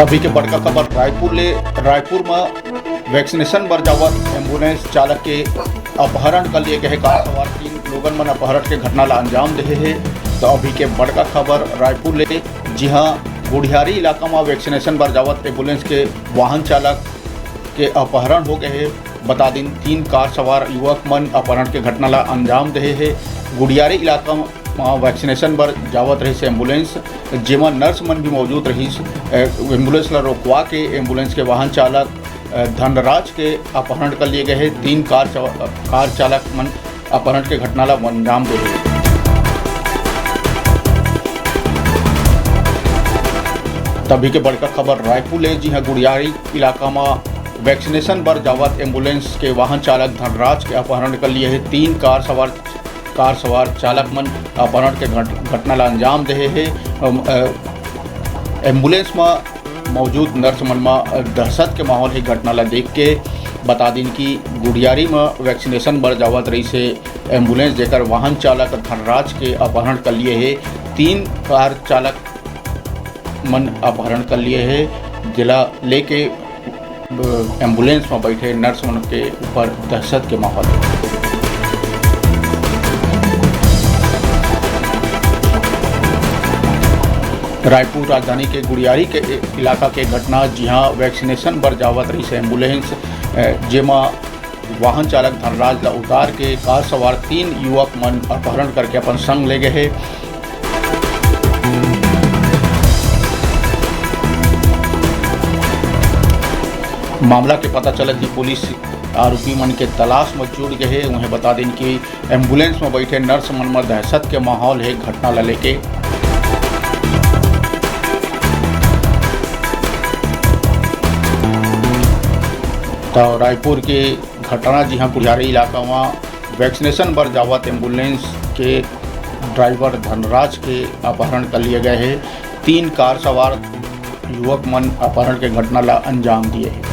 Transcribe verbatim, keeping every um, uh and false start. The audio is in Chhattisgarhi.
अभी के बड़का खबर रायपुर ले। रायपुर म वैक्सीनेशन बर जावत एम्बुलेंस चालक के अपहरण कर लिए गए हे। कार सवार तीन लोगन मन अपहरण के घटना ला अंजाम देहे हे। तो अभी के बड़का खबर रायपुर ले, जिहां गुढ़ियारी इलाका म वैक्सीनेशन बर जावत एम्बुलेंस के वाहन चालक के अपहरण हो गए हे। बता दिन, तीन कार सवार युवक मन अपहरण के घटना ला अंजाम देहे हे। गुढ़ियारी इलाका म वैक्सीनेशन बर जावत रहिस एम्बुलेंस, जेमा नर्स मन भी मौजूद रहिस। ए, एम्बुलेंस ला रोकवा के एम्बुलेंस के वाहन चालक, ए, धनराज के अपहरण कर लिए गए हे। तीन कार चव-, कार चालक मन अपहरण के घटना ला अंजाम दे हे। तभी के बड़का खबर रायपुर ले, जिहां गुढ़ियारी इलाका म वैक्सीनेशन बर जावत एम्बुलेंस के वाहन चालक धनराज के अपहरण कर लिए हे। तीन कार सवार, कार सवार चालक मन अपहरण के घट-, घटना ला अंजाम देहे हे। अम, अ, एम्बुलेंस म मौजूद नर्स मन म दहशत के माहौल हे। घटना ला देख के बता दिन कि गुढ़ियारी म वैक्सीनेशन बर जावत रहिस हे एम्बुलेंस, जेकर वाहन चालक धनराज के अपहरण कर लिए हे। तीन कार चालक मन अपहरण कर लिए हे, जेला लेके, अ, एम्बुलेंस म बैठे नर्स मन के ऊपर दहशत के माहौल हे। रायपुर राजधानी के गुढ़ियारी के इलाका के घटना, जिहां वैक्सीनेशन बर जावत रहिस एम्बुलेंस, अ, जेमा वाहन चालक धनराज ला उतार के कार सवार तीन युवक मन अपहरण करके अपन संग ले गए हे। मामला के पता चलत ही पुलिस आरोपी मन के तलाश म जुट गए हे। उन्हें बता दिन कि एम्बुलेंस म बैठे नर्स मन म दहशत के माहौल हे घटना ला लेके। तो रायपुर के घटना, जिहां गुढ़ियारी इलाका म वैक्सीनेशन बर जावत एम्बुलेंस के ड्राइवर धनराज के अपहरण कर लिए गए हे। तीन कार सवार युवक मन अपहरण के घटना ला अंजाम दिए हे।